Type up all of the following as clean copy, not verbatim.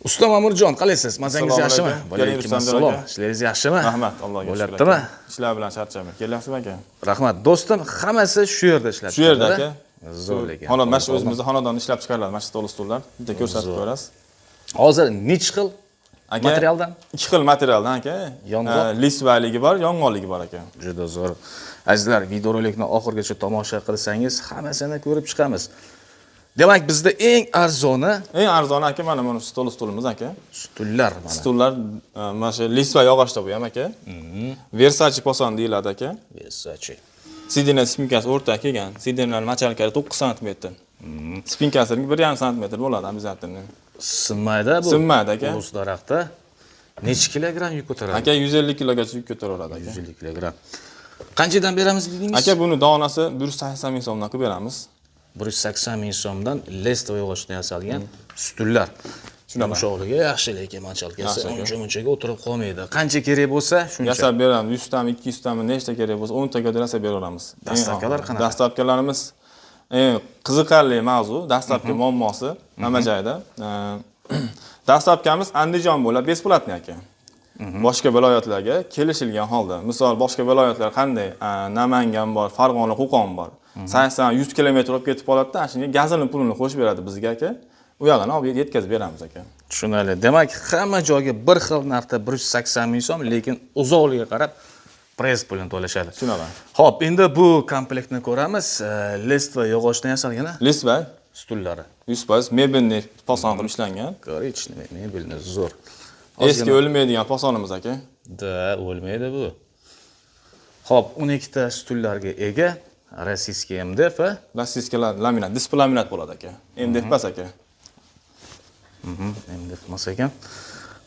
Usta Ma'murjon, qalaysiz? Mazangiz Assalomu yaxshimi? alaykum. Alaykum Keling, assalom. aka. Ishlaringiz yaxshimi? Rahmat, Allohga shukr. Bo'lyaptimi? Aka. Ishlar bilan charchamay. Kelyapsizmi, aka? Rahmat. Do'stim, hammasi shu yerda ishlab Shu yerda, chiqariladi. Aka. Zo'r lekin. Xonadon, mana shu o'zimizni xonadonda ishlab chiqariladi, mana shu stol stullar. Bitta ko'rsatib ko'rasiz. Hozir nechi xil Aka, materialdan? Ikki xil materialdan, aka. Yong'oq. Листва ligi bor, yong'oqligi bor, aka. Juda zo'r. Azizlar, videorolikni oxirigacha tomosha qilsangiz, hammasini ko'rib chiqamiz. Demak, bizda eng arzoni Eng arzoni, aka, mana stol stulimiz, aka. Stullar mana. Stullar mana shu листва yog'ochda bu ham, aka. Versace poson deyiladi, aka. Versace. Сиденье спинка si o'rta kelgan. Сиденье lar мочалка lari 9 sm. Спинка si 1,5 sm bo'ladi обязательно. Sinmaydi bu. Sinmaydi, aka. Ulus daraxtda. Necha kilogramm yuk ko'taradi? Aka, 150 kilogacha yuk ko'taraveradi, aka. 150 kilogramm. Qanchadan beramiz dedingiz? Aka, buni donasi 180 ming so'mdan qilib beramiz. 180 ming so'mdan листва yog'ochdan yasalgan stullar. Shunaqa. Yumshoqligi yaxshi, lekin мочалка si Yaxshi, aka. uncha munchaga o'tirib qolmaydi. Qancha kerak bo'lsa, shuncha. Yasab beramiz. 100 tami, 200 tami, nechta kerak bo'lsa, 10 taga yasab beraveramiz. Доставка lar qanaqa? Доставка larimiz eng qiziqarli mavzu, доставка muammosi hamma joyda. Доставка miz Andijon bo'ladi, бесплатный, aka. Boshqa viloyatlarga kelishilgan holda. Misol, boshqa viloyatlar qanday? Namangan bor, Farg'ona, Qo'qon bor. 80-100 kilometr olib ketib qoladi-da, shunga gazini pulini qo'shib beradi bizga, aka. U yog'ini olib yetkazib beramiz, aka. Tushunarli. Demak, hamma joyga bir xil narxda 180 ming so'm, lekin uzoqligiga qarab проезд pulini to'lashadi. Shunaqa. Xo'p, endi bu komplektni ko'ramiz. Листва yog'ochdan yasalgan Листва stullari. 100% мебельный poson qilib ishlangan. Коричневый, mebelni zo'r. Eski, o'lmaydigan posonimiz, aka. Да, o'lmaydi bu. Xo'p, 12 ta stullarga ega, российский МДФ, a? Российский laminat, disk laminat bo'ladi, aka. MDF emas, aka. MDF emas ekan.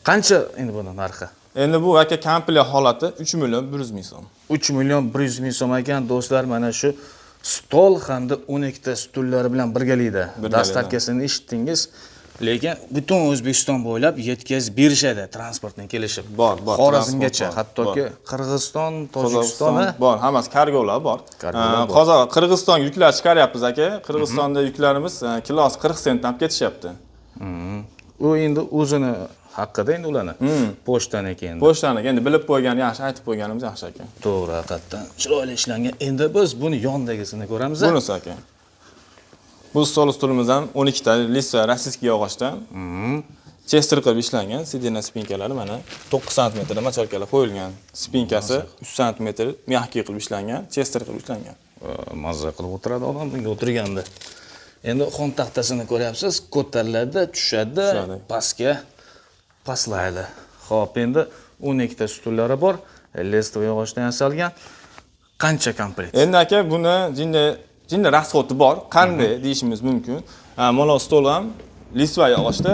Qancha endi buni narxi? Endi bu, aka, komplekt holati 3 million 100 ming so'm. 3 million 100 ming so'm ekan, do'stlar, mana shu stol hamda 12 ta stullari bilan birgalikda. Birgalikda. Доставка sini eshitdingiz. Lekin butun O'zbekiston bo'ylab yetkazib berishadi transportni kelishib. Bor, bor, Xorazmgacha, transport bor, hattoki Qirg'iziston, Tojikiston, Qozog'iston bor, hammasi kargolar bor. Kargolar bor. Qozoq, Qirg'izistonga yuklar chiqaryapmiz, aka. Qirg'izistonda yuklarimiz kilosi 40 sentdan olib ketishyapti. U endi o'zini haqida endi ularni. Pochtaniki endi. Pochtaniki endi bilib qo'ygan yaxshi, aytib qo'yganimiz yaxshi, aka. To'g'ri, haqiqatdan chiroyli ishlangan. Endi biz buni yonidagisini ko'ramiz. Bunisi, aka. Bu stol stulimiz ham 12 ta листва российский yog'ochdan. Chester qilib ishlangan, сиденье спинка lari mana 9 sm мочалка lar qo'yilgan. Спинка si 3 sm мягкий qilib ishlangan, chester qilib ishlangan. Mazza qilib o'tiradi odam bunga o'tirganda. Endi xon taxtasini ko'ryapsiz, ko'tariladi, tushadi, Tushadi. Pastga pastlaydi. Xo'p, endi 12 ta stullari bor, листва yog'ochdan yasalgan. Qancha komplekt? Endi, aka, buni jinda jinda расход i bor. Qanday deyishimiz mumkin. Ha, mana stol ham листва yog'ochda.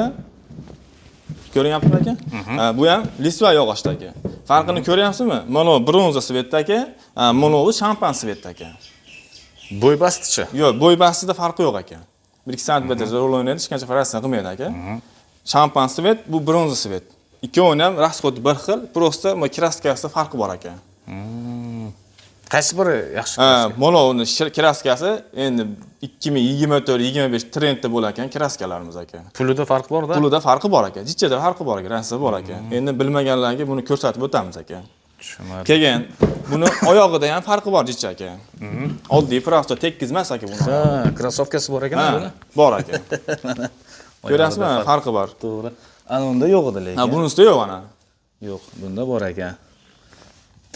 Ko'rinyaptimi, aka? Ha, bu ham листва yog'ochda, aka. Farqini ko'ryapsizmi? Mana bronza цвет da, aka, ha, mana bu shampan цвет da, aka. Bo'y bastichi? Yo'q, bo'y bastida farqi yo'q, aka. 1-2 santimetr rol o'ynaydi, hech qancha farq qilmaydi, aka. Shampan цвет, bu bronza цвет. Ikkovini ham расход bir xil, просто краска sida farqi bor, aka. Qaysi biri yaxshi? Ha, mana uni краска si endi 2024-25 trendda bo'lar ekan краска larimiz, aka. Pulida farq bor-da. Pulida farqi bor, aka. Jichada farqi bor aka, rosa bor, aka. Endi bilmaganlarga buni ko'rsatib o'tamiz, aka. Tushunarli. Keyin buni oyog'ida ham farqi bor jicha, aka. Oddiy просто tekis emas, aka, buni. Ha, кроссовка si bor ekan Ha, buni. bor, aka. Ko'ryapsizmi? Oyog'ida. Farqi bor. To'g'ri. Ana unda yo'q edi lekin. Ha, bunisida yo'q ana. Yo'q, bunda bor ekan.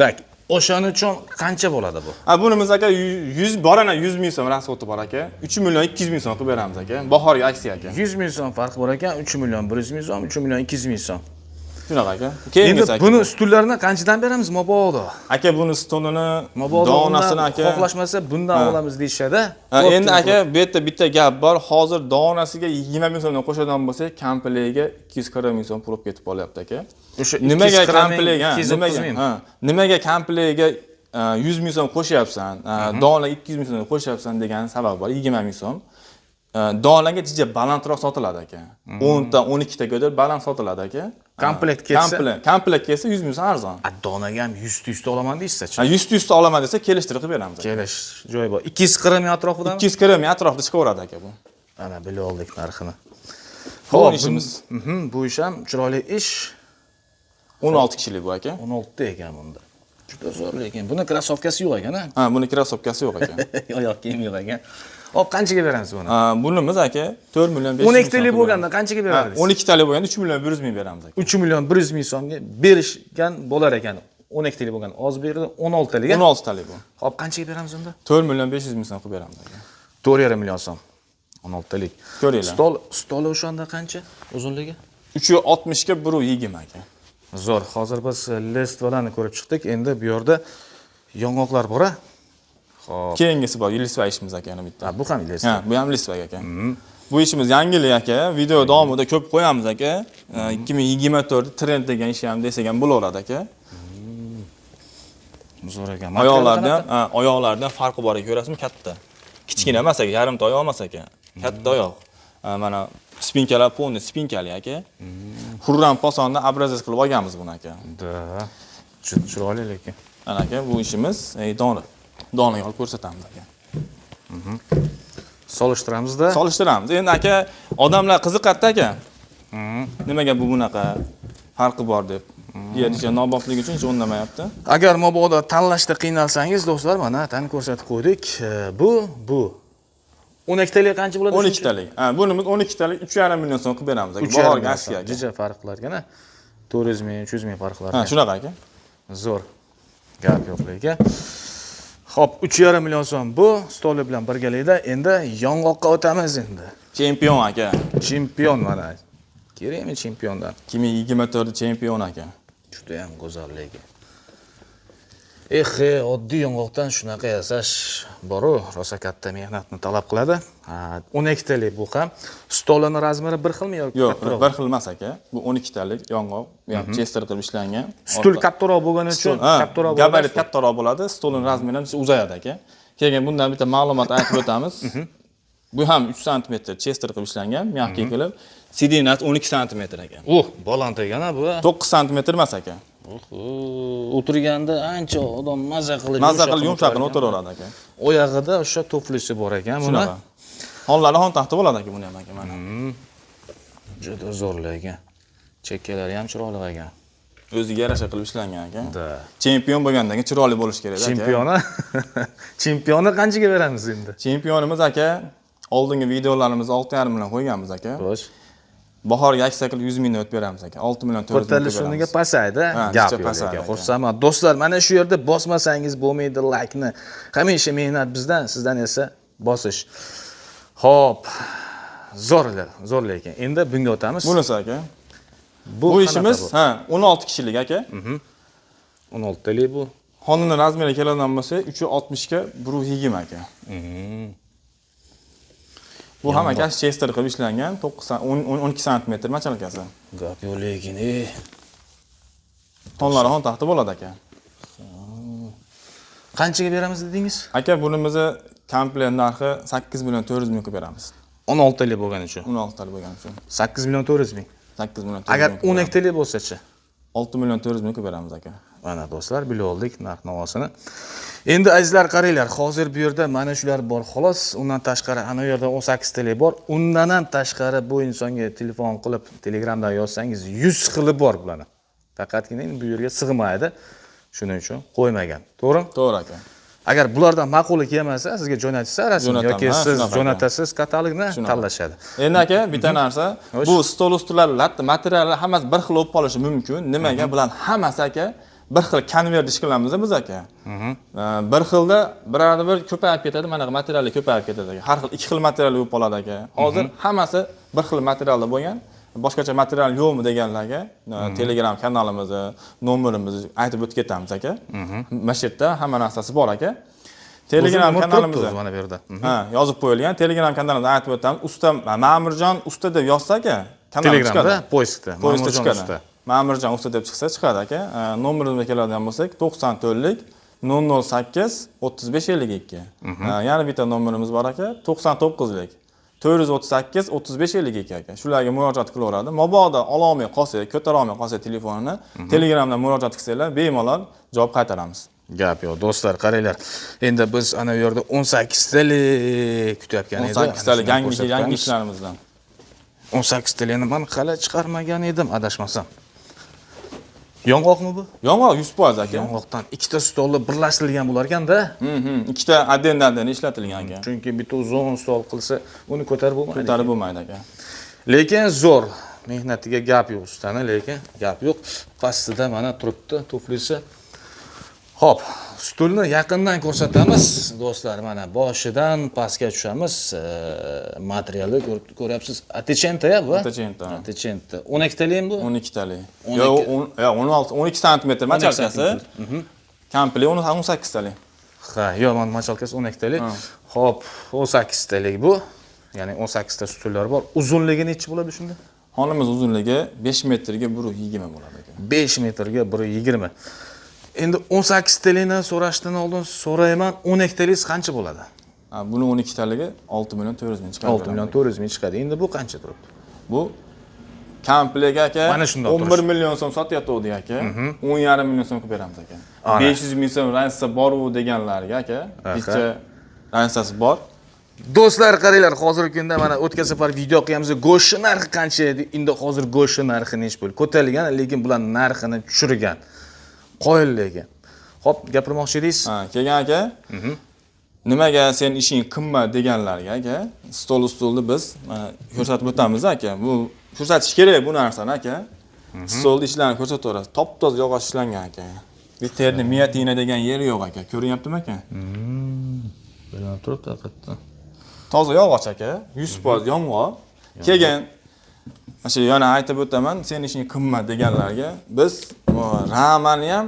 Так, o'shaning uchun qancha bo'ladi bu? Ha, bunimiz, aka, 100 bor ana 100 ming so'm расход i bor, aka. 3 million 200 ming so'm qilib beramiz, aka. Bahorgi aksiya, aka. 100 ming so'm farq bor ekan, 3 million 100 ming so'm, 3 million 200 ming so'm. Shunaqa, aka. Endi Keyingisi, aka. buni stullarini qanchadan beramiz mabodo? Aka, buni stolini Mabodo donasini, undan aka. xohlashmasa bundan olamiz deyishadi. Ha, endi, aka, bu yerda bitta gap bor. Hozir donasiga 20 ming so'mdan qo'shadigan bo'lsak, komplektga 240 ming so'm pul bo'lib ketib qolyapti, aka. O'sha Nimaga 240 ming, komplekt, ha, 230 nimaga, ming. ha, nimaga komplektga 100 ming so'm qo'shyapsan, dona 200 ming so'm qo'shyapsan degan sabab bor, 20 ming so'm. Donaga jija balandroq sotiladi, aka. 10 ta, 12 ta ko'tar baland sotiladi, aka. Komplekt ketsa? Komplekt kelsa 100 ming so'm arzon. A, donaga ham 100 ta 100 ta olaman deysiz-chi. Ha, 100 ta 100 ta olaman desa, kelishtirib qilib beramiz, aka. Kelish joyi bor. 240 ming atrofidami? 240 ming atrofida chiqaveradi, aka, bu. Ana bilib oldik narxini. Bu ishimiz. Bu ish ham chiroyli ish. 16 kishilik bu aka. 16 ta ekan bunda. Juda zo'r lekin. Buni krossovkasi yo'q ekan, ha? Ha, buni krossovkasi yo'q ekan. Oyoq kiyimi yo'q ekan. Hop, qanchaga beramiz buni? Ha, bunimiz aka 4 million 500 12 talik bo'lganda qanchaga berardingiz? 12 talik bo'lganda 3 million 100 ming beramiz aka. 3 million 100 ming so'mga berishgan bo'lar ekan. 12 talik bo'lgan. Oz berdi, 16 talik. 16 talik bu. Hop, qanchaga beramiz unda? 4 million 500 ming so'm qilib beramiz aka. 4,5 million so'm. 16 talik. Ko'ringlar. Stoli o'shanda qancha uzunligi? 360 ga 1.20 aka. Zo'r. Hozir biz листва larni ko'rib chiqdik. Endi bu yerda yong'oqlar bor a? Xo'p. Keyingisi bor, листва ishimiz aka yana bitta. Ha, bu ham листва. Ha, bu ham листва aka. Bu ishimiz yangilik aka. Video davomida ko'p qo'yamiz aka. 2024 trend degan ish ham desak ham bo'laveradi aka. Zo'r ekan. Oyoqlarda ham, ha, oyoqlarda farqi bor aka, ko'rasizmi, katta. Kichkina emas aka, yarimta oyoq emas aka. Katta oyoq. Ha, mana спинка lar полный спинка li aka. Hurram fasonda образец qilib olganmiz buni aka. Да. Juda chiroyli lekin. Mana aka, bu ishimiz dona. Donaga olib ko'rsatamiz aka. Solishtiramizda. Solishtiramiz. Endi aka, odamlar qiziqadi aka. Nimaga bu bunaqa farqi bor deb. Yercha nobobligi uchun hech o'nlamayapti. Agar mabodo tanlashda qiynalsangiz, do'stlar, mana tan ko'rsatib qo'ydik. Bu 12 talik qancha bo'ladi? 12 talik. Ha, bunimiz 12 talik 3,5 million so'm qilib beramiz aka. 3,5 Bahorgi million aksiya so'm. aka. Jija farq qilarkan, a? 400 ming, 300 ming farq Ha, qilarkan. shunaqa aka. Zo'r. Gap yo'q lekin. Xo'p, 3,5 million so'm bu stoli bilan birgalikda. Endi yong'oqqa o'tamiz endi. Chempion aka. Chempion mana. Kerakmi chempiondan? 2024 chempion aka. Juda ham go'zal lekin. Eh, oddiy yong'oqdan shunaqa yasash boru, rosa katta mehnatni talab qiladi. Ha, 12 talik bu ham. Stolini размер i bir xilmi yoki Yo'q, kattaroq? bir xil emas aka. Bu 12 talik yong'oq, bu ham chester qilib ishlangan. Stul kattaroq bo'lgani uchun Ha, kattaroq bo'ladi. Gabarit kattaroq bo'ladi, stolning размер i ham uzayadi aka. Keyin bundan bitta ma'lumot aytib o'tamiz. Bu ham 3 sm chester qilib ishlangan, мягкий qilib. Сиденья si 12 sm ekan. Baland ekan ha bu. 9 sm emas aka. Oho, o'tirganda ancha odam maza qilib Mazza qilib yumshoq yumshoqini o'tiraveradi aka. Oyog'ida o'sha tuflisi bor ekan buni. Shunaqa. Xonlari xon taxti bo'ladi aka buni ham aka mana. Juda zo'r lekin. Chekkalari ham chiroyli ekan. O'ziga yarasha qilib ishlangan aka. Да. Chempion bo'lgandan keyin chiroyli bo'lishi kerak aka. Chempioni. Chempionni qanchaga beramiz endi? Chempionimiz aka, oldingi videolarimizni 6,5 million qo'yganmiz aka. Xo'sh. Bahorga aksiya qilib 100 mingdan o'tib beramiz aka. 6 million 400 ming Ko'tarilish o'rniga pasaydi. Ha, Gap picha yo'q pasaydi lekin. aka. Xursandman. Do'stlar, mana shu yerda bosmasangiz bo'lmaydi laykni. Hamisha mehnat bizdan, sizdan esa bosish. Xo'p. Zo'r, zo'r lekin. Endi bunga o'tamiz. Bunisi aka. Bu Bu qanaqa ishimiz bu? ha, 16 kishilik aka. 16 talik bu. Xonani размер i keladigan bo'lsa 360 ga 1.20 aka. Bu ham aka chester qilib ishlangan 9 12 sm machalkasi. Gap yo'q lekin, Xonlari xon taxti bo'ladi aka. Qanchaga beramiz dedingiz? Aka, bunimizni komplekt narxi 8 million 400 ming qilib beramiz. 16 talik bo'lgani uchun. 16 talik bo'lgani uchun. 8 million 400 ming. 8 million 400 Agar ming qilib 12 talik bo'lsa-chi? 6 million 400 ming qilib beramiz aka. Mana do'stlar, bilib oldik narx navosini. Endi azizlar qaranglar, hozir bu yerda mana shular bor xolos. Undan tashqari ana u yerda 18 talik bor. Undan ham tashqari bu insonga telefon qilib, Telegramdan yozsangiz 100 xili bor bularni. Faqatgina endi bu yerga sig'maydi. Shuning uchun qo'ymagan. To'g'rimi? To'g'ri aka. Agar bulardan ma'quli kelmasa, sizga jo'natishsa rasm Jo'nataman, yoki ha, siz shunaqa aka. jo'natasiz katalogni Shunaqa. tanlashadi. Endi aka bitta narsa, bu stol ustilari, latta materiallar hammasi bir xil bo'lib qolishi mumkin. Nimaga? Bular hammasi aka bir xil konvert ish qilamiz biz aka. Bir xilda bir arada bir ko'payib ketadi, mana materiallar ko'payib ketadi aka. Har xil ikki xil material bo'lib qoladi aka. Hozir hammasi bir xil materialda bo'lgan. Boshqacha material yo'qmi deganlarga Telegram kanalimizni nomerimizni aytib o'tib ketamiz aka. Mana shu yerda hamma narsasi bor aka. Telegram O'zi kanalimizda mana bu yerda. Ha, yozib qo'yilgan. Telegram kanalimizda aytib o'tamiz. Usta Ma'murjon usta deb yozsa aka, kanal Telegramda, chiqadi. поиск da. Поиск da Ma'murjon chiqadi. usta. Ma'murjon usta deb chiqsa chiqadi aka. Nomerimizga keladigan bo'lsak, 94 008 35 52. Yana bitta nomerimiz bor aka, 99lik 438 35 52 aka. Shularga murojaat qilaveradi. Mabodo ololmay qolsak, ko'tara olmay qolsak telefonini, Telegramdan murojaat qilsanglar, bemalol javob qaytaramiz. Gap yo'q, do'stlar, qaranglar. Endi biz ana u yerda 18 talik kutayotgan edi. 18 talik Ana shuni yangi ko'rsatib yangi o'tamiz. ishlarimizdan. 18 talikni man hali chiqarmagan edim, adashmasam. Yong'oqmi bu? Yong'oq 100% aka. Yong'oqdan ikkita stolni birlashtirilgan bo'lar ekanda. Ikkita отдельно ishlatilgan aka. Chunki bitta uzun stol qilsa, uni ko'tarib bo'lmaydi. Ko'tarib bo'lmaydi aka. Lekin zo'r. Mehnatiga gap yo'q ustani, lekin gap yo'q. Pastida mana turibdi tuflisi. Xo'p, stulni yaqindan ko'rsatamiz do'stlar. Mana boshidan pastga tushamiz. Materialni ko'ryapsiz. Оттечента ya bu? Оттечента. Оттечента. 12 talikmi bu? 12 talik. 12. Yo'q, yo'q, 16, 12 santimetr мочалка si. Santimetr. Komplekt 18 talik. Ha, yo'q, mana мочалка si 12 talik. Xo'p, 18 talik bu. Ya'ni 18 ta stullar bor. Uzunligi nechi bo'ladi shunda? Xonamiz uzunligi 5 metrga 1.20 bo'ladi aka. 5 metrga 1.20. Endi 18 talikni so'rashdan oldin so'rayman, 12 talisi qancha bo'ladi? Ha, buni 12 taligi 6 million 400 ming chiqadi. 6 million 400 ming chiqadi. Endi bu qancha turibdi? Bu komplekt aka. Mana shundoq 11 turishi. million so'm sotyapti aka. 10,5 million so'm qilib beramiz aka. Ana. 500 ming so'm разница bor-u deganlarga aka, bitta разница si bor. Do'stlar, qaranglar, hozirgi kunda mana o'tgan safar video qilganmiz, go'shtni narxi qancha edi? Endi hozir go'shtni narxi nechi pul? Ko'tarilgan, lekin bular narxini tushirgan. Qoyil lekin. Xo'p, gapirmoqchi edingiz? Ha, kelgan aka. Nimaga sen ishing qimmat deganlarga aka, stol ustulni biz mana ko'rsatib o'tamiz aka. Bu ko'rsatish kerak bu narsani aka. Stolni ishlarini ko'rsataverasiz. Top-toza yog'och ishlangan aka. Bitta yerda вмятина degan yeri yo'q aka. Ko'rinyaptimi aka? Bilinib turibdi haqiqatdan. Toza yog'och aka, 100% yong'oq. Keyin mana shu yana aytib o'taman, sen ishing qimmat deganlarga biz bu ramani ham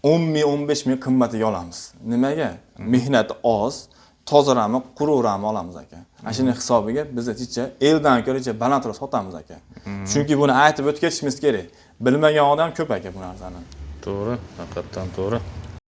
10 ming, 15 ming qimmatiga olamiz. Nimaga? Mehnati oz, toza rama, quruq rama olamiz aka. Ana shuni hisobiga biz chicha eldan ko'ra balandroq sotamiz aka. Chunki buni aytib o'tib ketishimiz kerak. Bilmagan odam ko'p aka bu narsani. To'g'ri, haqiqatdan to'g'ri.